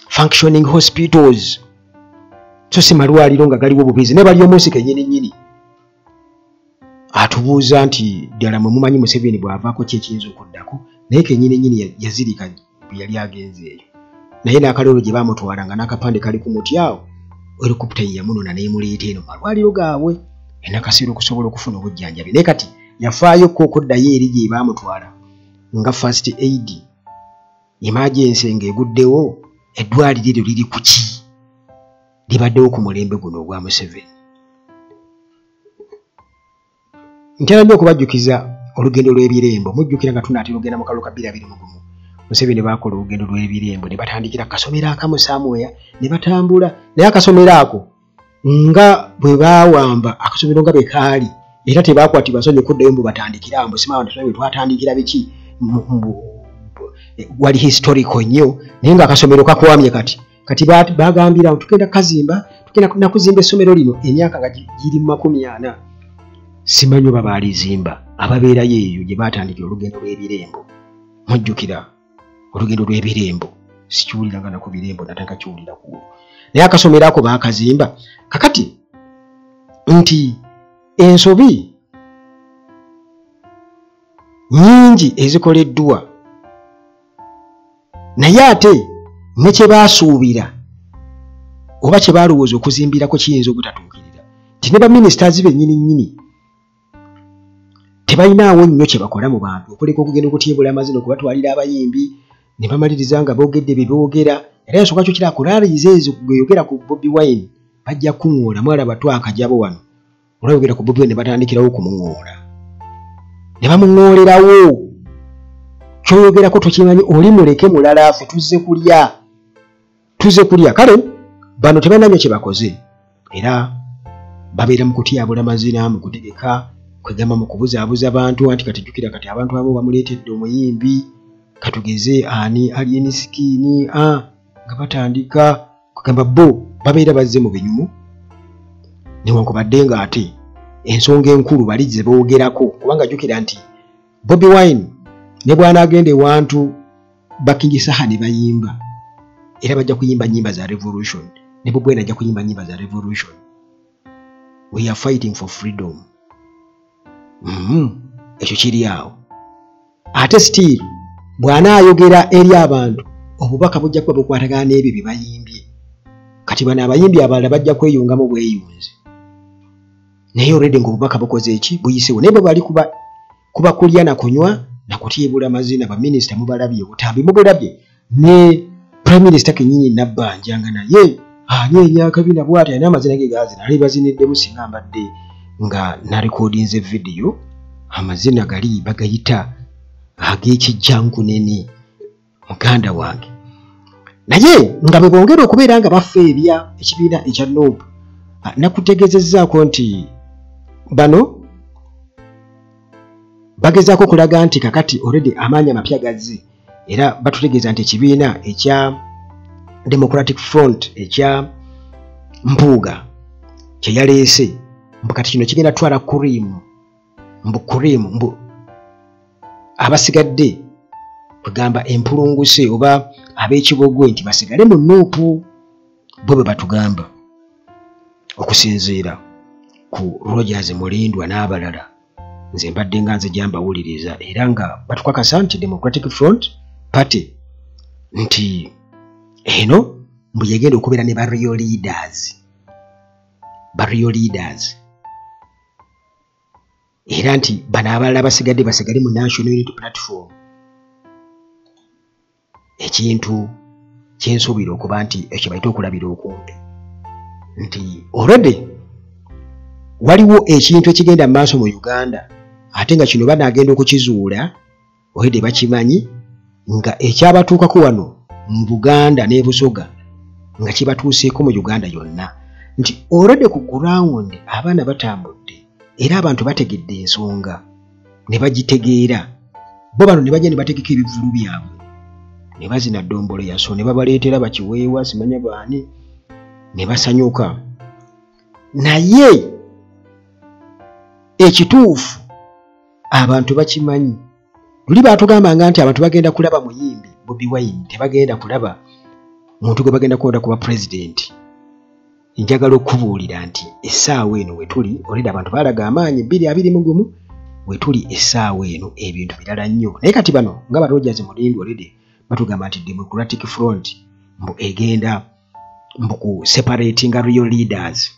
Speaker 1: functioning hospitals, so si malwaliro nga galiwo bubizi. Naye bali omunsi kennyini nnyini atubuuza nti ddala mwe mumanyi Museveni bw'avaako ki ekiyinza okuddako, naye kennyini nnyini yazirika bwe yali agenze eyo, naye n'akalolo gye baamutwala nga n'akapande kali ku muti awo, helicopter ye yamunona n'emuleeta eno mu malwaliro gaabwe, E Nakasero okusobola okufuna obujjanjabi. Naye kati yafaayo ko okuddayo eri gye baamutwala nga first aid emergency ng'eguddewo. Eddwaliro eryo liri ku ki? Libaddewo ku mulembe guno ogwa Museveni. Ntera nnyo okubajjukiza olugendo lw'ebirembo. Mujjukira nga tunaatera okugenda mu kalulu ka 2021, Museveni baakola olugendo lw'ebirembo ne batandikira ku kasomero akamu Samuya ne batambula naye akasomero ako nga bwe baawamba akasomero nga bwe kaali, era tebaakwatibwa nsonyi okuddayo mbu batandikira mbu simanyi bwe twatandikira biki, wali historical nnyo, naye ng'akasomero kakwamye. Kati bagambira tugenda kazimba, tugenda nakuzimba essomero lino emyaka nga giri mu 40. Simanyi oba baalizimba ababeerayo eyo gye baatandikira olugendo lw'ebirembo. Mujjukira olugendo lw'ebirembo, sikiwulira nga naku birembo natandika kiwulira ku olwo, naye akasomero ako baakazimba. Kakati nti ensobi nnyingi ezikoleddwa, naye ate ne kye baasuubira oba kye baalowooza okuzimbirako kiyinza obutatuukirira, nti ne baminisitazi bennyini nnyini tebalinaawo nnyo kye bakola mu bantu, okuleka okugenda okutyebula amazina, okubatwalira abayimbi ne bamaliriza nga boogedde bye boogera. Era ensonga kyo kira kulaaliza ezo gweyogera ku Bobi Wine bajja kuŋŋoola. Mwalaba twakajabo wano olwayogera ku Bobi Wine ne batandikirawo okumuŋŋoola ne bamuŋŋoolerawo. Kyoyogerako tokimanyi, oli muleke mulala, ffe tuzze kulya, tuzze kulya. Kale bano tebalina nnyo kye bakoze, era babeera mu kutyabula mazina, mu kutegeka, kwegamba mu kubuzaabuza bantu. Anti kati jjukira kati abantu abamu bamuleetedde omuyimbi, katugeze ani, Alien Skin, nga batandika kugamba bo babeera bazze mu binyumu, newankubadde ng'ate ensonga enkulu bali ze boogerako. Kubanga jjukira nti Bobi Wine ne bw'anaagenda ewantu ba King Saha ne bayimba, era bajja kuyimba nnyimba za revolution, ne Bobi Wine ajja kuyimba nnyimba za revolution. We are fighting for freedom. Ekyo kiri awo. Ate still bw'anaayogera eri abantu, obubaka bujja kuba bukwatagana n'ebyo bye bayimbye. Kati bano abayimbi abalala bajja kweyungamu bweyunzi, naye already ng'obubaka bukoze eki, buyisewo. Naye bwe bali kuba kulya na kunywa na kutyebula mazina, baminisita mubalabye, obutambi mubulabye, ne prime minister kennyini Nabbanja nga naye anyeenya akabina bw'ati, alina amazina ge gaazina ali baziniddemu. Singa mbadde nga narekodinze vidiyo, amazina gali bagayita ag'ekijjankunene, muganda wange. Naye nga bwe bongera okubeera nga bafeebya ekibiina ekya NUP, nakutegeezezzaako nti bano bagezaako okulaga nti kakati already amaanyi amapya gazze, era batutegeeza nti ekibiina ekya Democratic Front ekya Mpuuga kye yaleese, mbu kati kino kigenda kutwala cream, mbu cream, mbu abasigadde kugamba empulunguse oba ab'ekibogwe nti basigale mu NUP, bo bwe batugamba okusinziira ku Rogers Mulindwa n'abalala. Nze mbadde nga nze gyambawuliriza, era nga batukakasa nti Democratic Front Party nti eno mbu yegenda okubeera ne ba real leaders, ba real leaders, era nti bano abalala basigadde basigale mu National Unity Platform. Ekintu kyensuubira okuba nti ekyo bayita okulabira okumpi nti already waliwo ekintu ekigenda mu maaso mu Uganda, ate nga kino banaagenda okukizuula already bakimanyi nga ekyabatuukako wano mu Buganda n'e Busoga nga kibatuuseeko mu Uganda yonna, nti already ku ground abaana batambudde era abantu bategedde ensonga ne bagitegeera. Bo bano ne bajja ne bategeka ebivvulu byabwe ne bazina ddombolo yaso ne babaleetera bakiweewa simanya baani ne basanyuka. Naye ekituufu abantu bakimanyi. Luli baatugambanga nti abantu bagenda kulaba muyimbi Bobi Wine, tebagenda kulaba muntu gwe bagenda kulonda kuba pulezidenti. Njagala okubuulira nti essaawa eno we tuli already abantu baalaga amaanyi 2021, we tuli essaawa eno ebintu birala nnyo. Naye kati bano nga ba Rogers Mulindwa already batugamba nti Democratic Front mbu egenda mbu ku separatinga real leaders,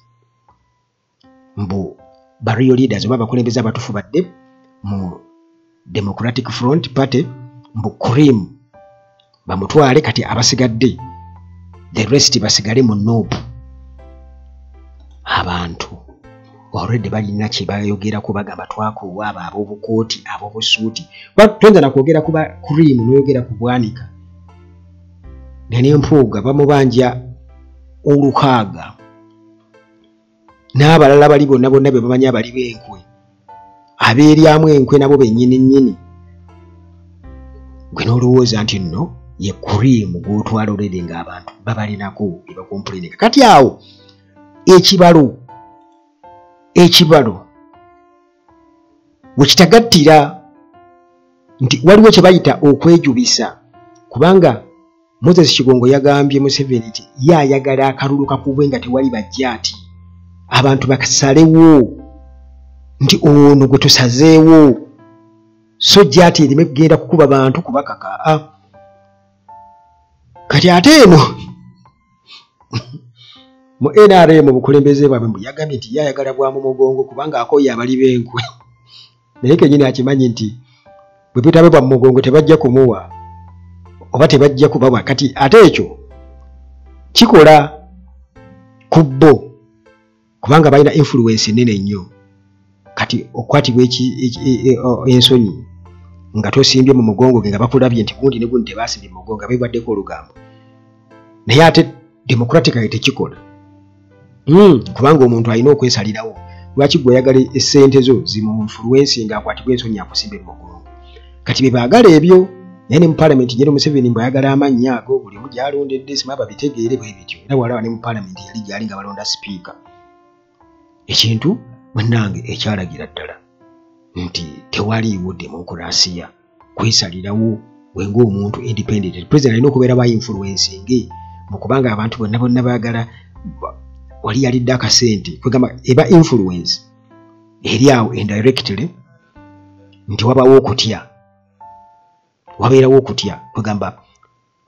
Speaker 1: mbu ba real leaders oba abakulembeze abatuufu badde mu Democratic Front Party, mbu cream bamutwale, kati abasigadde the rest basigale mu NUP. Abantu already balina kye bayogerako, bagamba twakoowa abo ab'obukooti, ab'obusuuti. Toyinza na kwogera ku ba cream n'oyogera ku Bwanika ne Mpuuga bamubanja olukaaga n'abalala bali bonna bonna be bamanyi abali b'enkwe, abeeryamu enkwe nabo bennyini nnyini. Gwe n'olowooza nti nno ye cream gw'otwala already ng'abantu babalinako bye bakompulininga. Kati awo ekibalo bwe kitagattira nti waliwo kye bayita okwejubisa, kubanga Moses Kigongo yagambye Museveni nti ye ayagala akalulu kakubwe nga tewali bajjaati, abantu bakasalewo nti ono gwe tusazeewo, so jjaati erime kugenda kukuba bantu kubakaka. Kati ate eno mu NRM obukulembeze bwabwe mbu yagambye nti ye ayagala bwa mu mugongo kubanga akooye abali b'enkwe, naye kennyini akimanyi nti bwe butabe bwa mu mugongo tebajja kumuwa oba tebajja kubawa. Kati ate ekyo kikola ku bo kubanga balina influence nnene nnyo. Kati okwatibwa ensonyi nga tosimbye mu mugongo ge nga bakulabye nti gundi ne gundi tebasimbye mu mugongo, nga beebaddeko olugambo, naye ate democratically tekikola. Kubanga omuntu alina okwesalirawo. Lwaki gwe oyagala essente zo zimu influence ng'akwatibwa ensonyi akusimbe mu mugongo? Kati bye baagala ebyo, naye ne mu paalamenti General Museveni mbu ayagala amannya ago buli omu gy'alondedde, sima babitegeere bwe bityo. Era walaba ne mu paalamenti yali gy'ali nga balonda sipiika. Ekintu munnange ekyalagira ddala nti tewaliiwo demokurasiya kwesalirawo gwe ng'omuntu independent. President alina okubeera ba influencing mu kubanga abantu bonna bonna baagala wali yalidde akasente, kwegamba eba influence eri awo indirectly nti wabawo okutya, wabeerawo okutya, kwegamba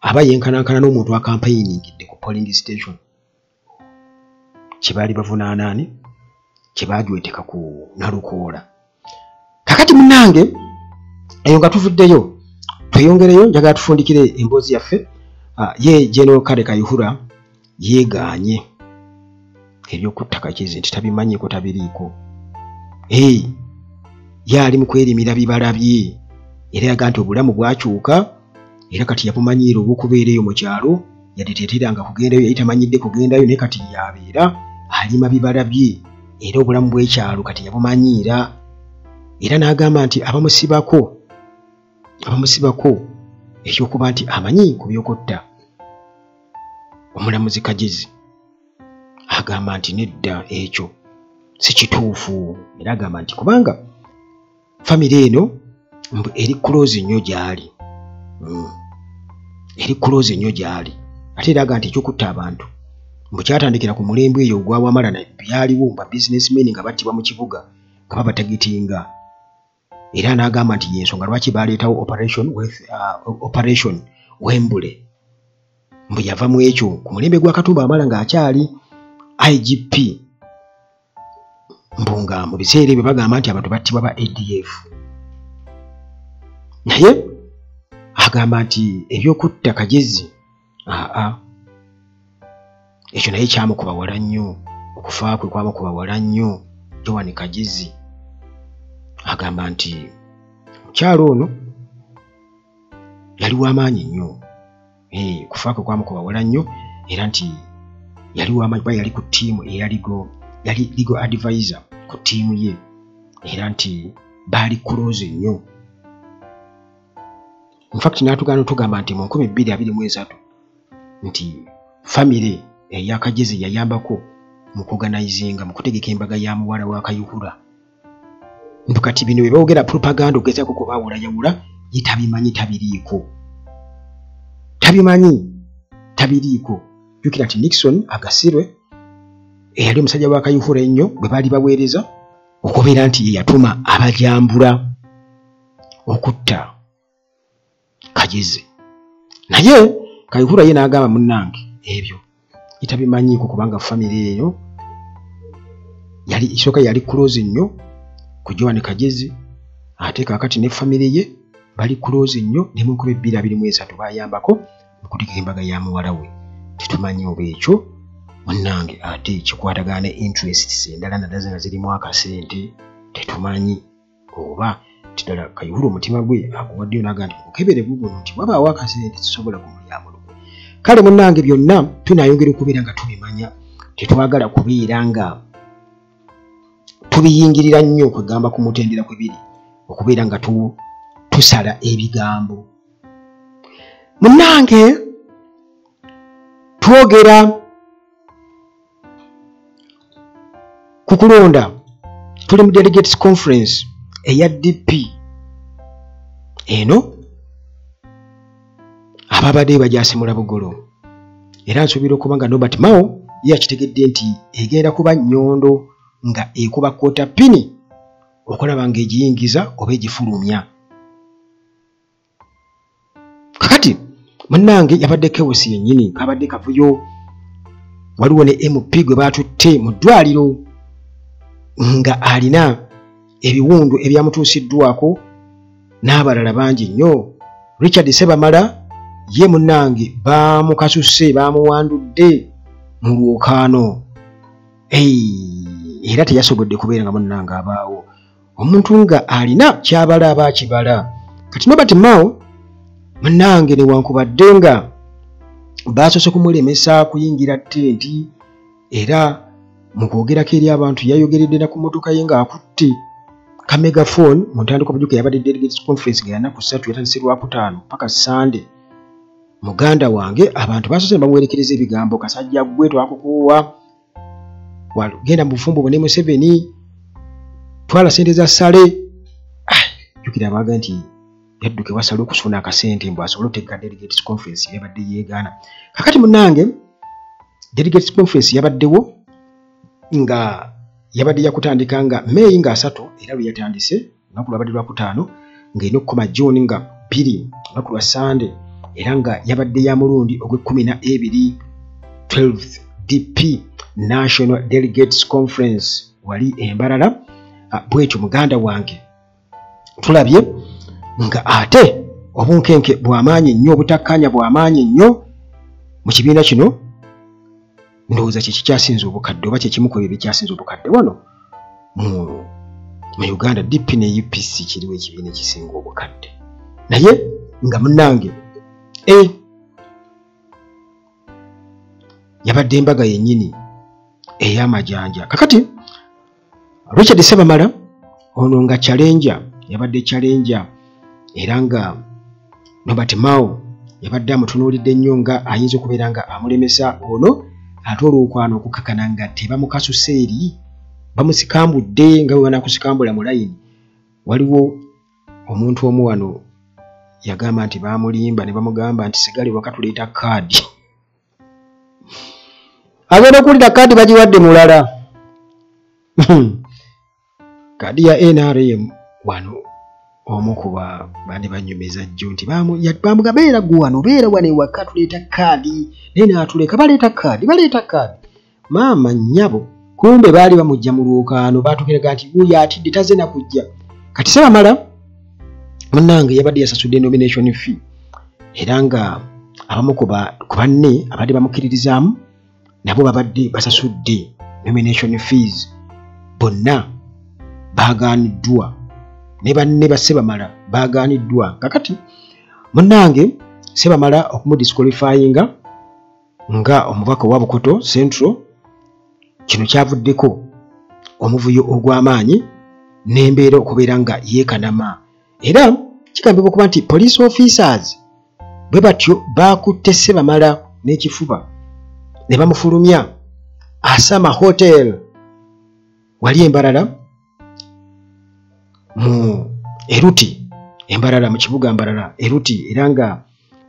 Speaker 1: aba yenkanankana n'omuntu akampeyiningidde ku polling station kye baali bavunaanaani kye baajweteka ku Nalukoola. Kakati munnange eyo nga tuvuddeyo tweyongereyo, njagala tufundikire emboozi yaffe. Ye General Kale Kayihura yeegaanye ebyokutta Kagezi nti tabimanyiiko tabiriiko. Ye ali mu kwerimira bibala bye, era yaga nti obulamu bwakyuka era kati yabumanyiira obw'okubeera eyo mu kyalo, yadde teyateranga kugendayo, yali tamanyidde kugendayo, naye kati yabeera alima bibala bye era obulamu bw'ekyalo kati yabumanyiira. Era n'agamba nti abamusibako ekyokuba nti amanyi ku byokutta omulamuzi Kagezi, agamba nti nedda ekyo si kituufu. Era agamba nti kubanga famire eno mbu eri close nnyo gy'ali, eri close nnyo gy'ali. Ate era agamba nti ekyokutta abantu mbu kyatandikira ku mulembe eyo ogwa Wamala, byaliwo mba businessmen nga battibwa mu kibuga nga babatagitinga. Era n'agamba nti y'ensonga lwaki baleetawo operation Wembule, mbu yava mu ekyo ku mulembe gwa Katumba Wamala ng'akyali IGP, mbu nga mu biseera ebyo bagamba nti abantu battibwa ba ADF. Naye agamba nti ebyokutta Kagezi ekyo naye kyamukuba wala nnyo, okufa kwe kwamukuba wala nnyo Joan Kagezi. Agamba nti omukyalo ono yali w'amaanyi nnyo, okufa kwe kwamukuba wala nnyo, era nti yali w'amaanyi kuba yali ku ttiimu yali legal advisor ku ttiimu ye, era nti baali close nnyo. In fact n'atugaana tugamba nti mu 2023 nti famire eya Kagezi yayambako mu kuorganizinga, mu kutegeka embaga ya muwala wa Kayihura. Mbu kati bino bye boogera propaganda ogezaako kubaawulayawula, ye tabimanyi tabiriiko, tabimanyi tabiriiko. Jjukira nti Nixon Agasirwe eyali omusajja wa Kayihura ennyo bwe baali baweereza okubeera nti ye yatuma abajambula okutta Kagezi, naye Kayihura ye n'agamba munnange ebyo ye tabimanyiiko kubanga famire eyo Yali isooka yali close nnyo ku Joan Kagezi, ate kaakati ne famire ye bali close nnyo, ne mu 2023 bayambako mu kutegeka embaga ya muwala we. Tetumanyi oba ekyo munnange ate kikwatagana ne interests endala naddala nga zirimu akasente. Tetumanyi oba ddala Kayihura omutima gwe aguwaddeyo n'agamba nti mukukebere guno nti wabaawo akasente kisobola kumulyamu lukwe. Kale munnange byonna tunaayongera okubeera nga tubimanya, tetwagala kubeera nga tubiyingirira nnyo okwegamba ku mutendera kwe biri okubeera nga tusala ebigambo. Munnange twogera ku kulonda, tuli mu delegates conference eya DP eno ababadde bajasimula bugolo, era nsuubira okuba nga Norbert Mao ye yakitegedde nti egenda kuba nnyondo nga ekuba kwota pini okulaba ng'egiyingiza oba egifulumya. Kakati munnange yabadde kewusi yennyini, kabadde kavuyo. Waliwo ne MP gwe baatutte mu ddwaliro nga alina ebiwundu ebyamutuusiddwako n'abalala bangi nnyo. Richard Sebamala ye munnange baamukasuse, baamuwandudde mu lwokaano, era teyasobodde kubeera nga munnange abaawo omuntu nga alina kyabala aba akibala. Kati Norbert Mao munnange newankubadde nga baasoose kumulemesa kuyingira tenti, era mu kwogerako eri abantu yayogeredde na ku mmotoka ye ng'akutte ka megaphone mu ntandikwa. Bujuka yabadde delegates conference nga yanaku 3, yatandise Lwakutaano paka Sande. Muganda wange abantu basoose ne bamuwerekereza ebigambo, kasajja ggwe twakukuwa, genda mu bufumbo bwo ne Museveni, twala ssente za Sale. Jjukira abaga nti yadduka ewa Sale okusuna akasente mbu asobole okutegeka delegates conference yabadde yeegaana. Kakati munnange delegates conference yabaddewo nga yabadde yakutandika nga May nga 3, era lwe yatandise olunaku lwabadde Lwakutaano, ng'erina okukoma June nga 2, olunaku lwa Sande, era nga yabadde ya mulundi ogw'e12, 12th DP National Delegates Conference wali e Mbarara. Bwetyo muganda wange tulabye nga ate obunkenke bw'amaanyi nnyo, obutakkaanya bw'amaanyi nnyo mu kibiina kino. Ndowooza kye kikyasinze obukadde oba kye kimu ku ebyo ebikyasinze obukadde wano mu Uganda. DP ne UPC kiriwo ekibiina ekisinga obukadde, naye nga munnange yabadde embaga yennyini ey'amajanja. Kakati Richard Sebamala ono nga challenger, yabadde challenger, era nga Norbert Mao yabadde amutunuulidde nnyo nga ayinza okubeera nga amulemesa ono, ate olwokwano okukakana nga tebamukasuse eri, bamusikambudde nga bwe banaakusikambula mu layini. Waliwo omuntu omu wano yagamba nti baamulimba ne bamugamba nti sigale waka tuleeta kaadi. Agenda okuwulira kaadi bagiwadde mulala, kaadi ya NRM. Wano omu ku bandi banyumiza jjo nti bamugamba beera gwe wano, beera wano ewaka tuleeta kaadi, naye n'atuleka baleeta kaadi, baleeta kaadi. Maama nnyabo, kumbe baali bamujja mu lwokaano, baatukiraga nti wuuyo atidde tazze na kujja. Kati Sebamala munnange yabadde yasasudde nomination fee, era nga abamu ku banne abadde bamukkiririzaamu nabo babadde basasudde nomination fees, bonna baagaaniddwa, ne banne ba Sebamala baagaaniddwa. Kakati munnange Sebamala okumudisqualifyinga nga omubaka owa Bukoto Central, kino kyavuddeko omuvuyo ogw'amaanyi n'embeera okubeera nga yeekanama. Era kigambibwa okuba nti police officers bwe batyo baakutte Sebamala n'ekifuba ne bamufulumya Asama Hotel wali Embarara mu Eruti, Embarara mu kibuga Mbarara Eruti, era nga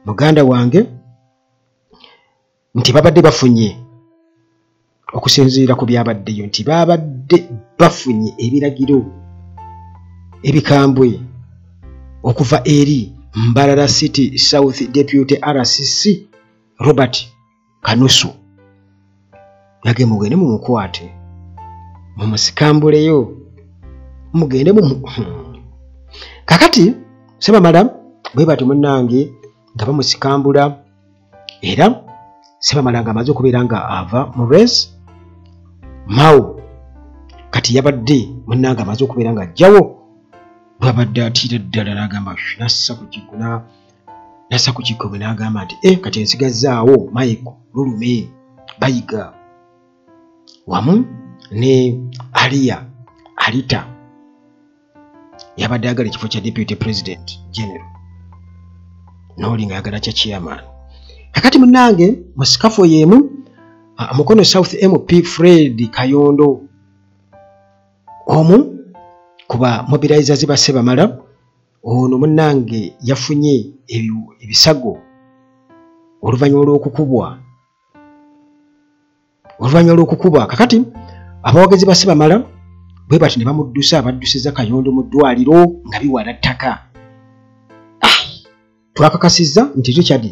Speaker 1: muganda wange nti babadde bafunye okusinziira ku byabaddeyo nti babadde bafunye ebiragiro ebikambwe okuva eri Mbarara City South Deputy RCC Robert Kanusu, yage mugende mumukwate Mumusikambuleyo mugende mu kakati Sebamala bwe bati munnange nga bamusikambula, era Sebamala nga amaze okubeera nga ava mu race. Mao kati yabadde munnange amaze okubeera nga ajjawo, bwabadde atiira ddala n'agamba nassa ku kiggo nassa ku kiggo bwe n'agamba nti kati ensigazzaawo Michael Lulume Bayiga wamu ne Alia Alita yabadde ayagala ekifo kya deputy president general n'oli nga ayagala kya chairman. Kakati munnange mu sikafu y'emu Mukono South MP Fred Kayondo omu ku ba mobilizers ba Sebamala ono munnange yafunye ebisago oluvannyuma olw'okukubwa. Kakati abawagizi ba Sebamala bwe bati ne bamuddusa, abaddusiza Kayondo mu ddwaliro nga biwala ttaka. Twakakasizza nti Richard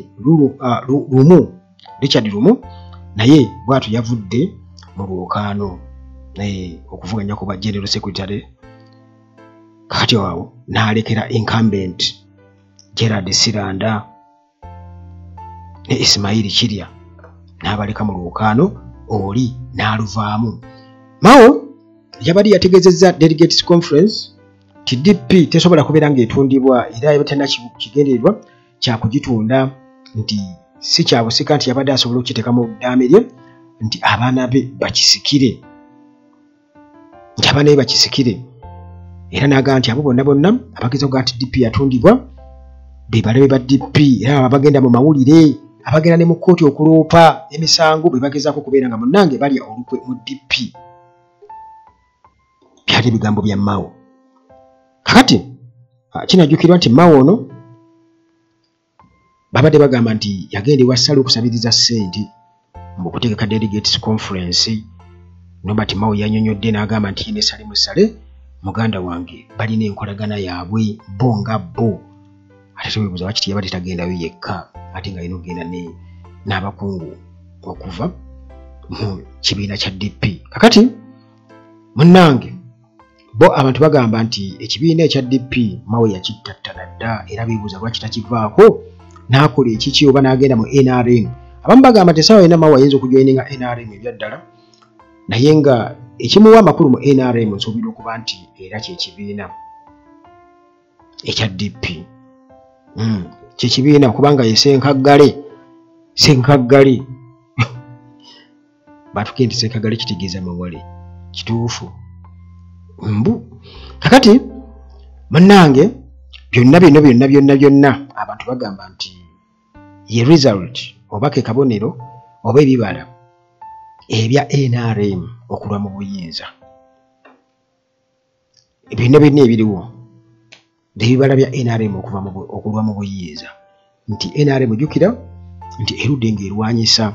Speaker 1: Lumu naye bw'atyo yavudde mu lwokaano okuvuganya ku ba general secretary. Kakati awo n'alekera incumbent Gerald Siranda ne Ismail Kirya n'abaleka mu lwokaano, oli n'aluvaamu. Mao yabadde yategeezezza delegates conference nti DP tesobola kubeera ng'etundibwa, era yabadde talina kigendererwa kya kugitunda, nti si kya busika nti yabadde asobola okukiteeka mu ddaame lye nti abaana be bakisikire, Era n'agamba nti abo bonna bonna abageza okugaa nti DP yatundibwa be balabe ba DP, era abagenda mu mawulire, abagenda ne mu kkooti okuloopa emisango be bagezaako okubeera nga munnange balya olukwe mu DP. Byali ebigambo bya Mao. Kakati kinajjukirwa nti Mao ono babadde bagamba nti yagenda ewa Ssali okusabiriza ssente mu kutegeka delegates conference. Nobert Mao yannyonnyodde n'agamba nti ye ne Salim Saleh muganda wange balina enkolagana yaabwe bo nga bo, ate teweebuuza lwaki teyabadde tagendayo yekka ate nga alina okugenda n'abakungu okuva mu kibiina kya DP. Kakati munnange bo abantu bagamba nti ekibiina ekya DP Mao yakittattana dda, era beebuuza lwaki takivaako n'akola ekiki oba n'agenda mu NRM. Abamu bagamba nti essaawa yonna Mao ayinza okujoyininga NRM ebyaddala, naye nga ekimuwa amakulu mu NRM nsuubira okuba nti era kyekibiina ekya DP. Kyekibiina kubanga ye Ssenkaggale. Batuke nti Ssenkaggale kitegeeza mawale, kituufu mbu. Kakati munnange byonna bino byonna byonna byonna abantu bagamba nti ye result oba ke kabonero oba ebibala ebya NRM okulwa mu buyinza. Byonna byonna ebiriwo ebibala bya NRM okulwa mu buyinza, nti NRM jjukira nti erudde ng'erwanyisa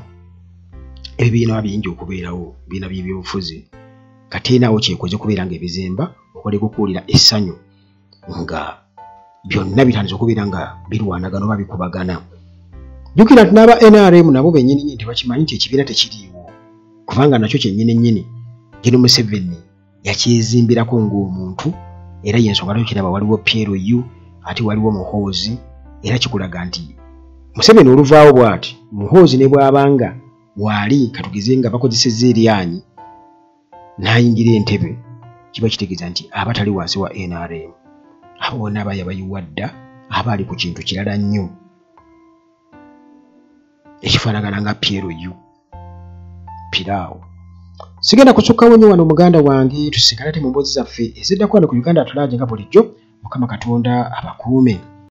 Speaker 1: ebibiina bingi okubeerawo, ebibiina by'ebyobufuzi. Kati erinawo kyekoze kubeera ng'ebizimba okoleka okuwulira essanyu nga byonna bitandise okubeera nga birwanagana oba bikubagana. Jjukira nti n'aba NRM nabo bennyini nnyini tebakimanyi nti ekibiina tekiriiwo, kubanga nakyo kyennyini nnyini Gen Museveni yakyezimbirako ng'omuntu, era y'ensonga lwaki kiraba waliwo PLU ate waliwo Muhoozi, era kikulaga nti Museveni oluvaawo bw'ati Muhoozi ne bw'abanga waali katugeze nga bakozesezza eryanyi n'ayingira entebe, kiba kitegeeza nti aba tali wansi wa NRM. Abo bonna aba yabayiwa dda, aba ali ku kintu kirala nnyo ekifaanagana nga PLU piraawo. Sigenda kusukkawo nnyo wano muganda wange, tusinkane ate mu mboozi zaffe eziddako wano ku Uganda At Large nga bulijjo. Mukama Katonda abakuume.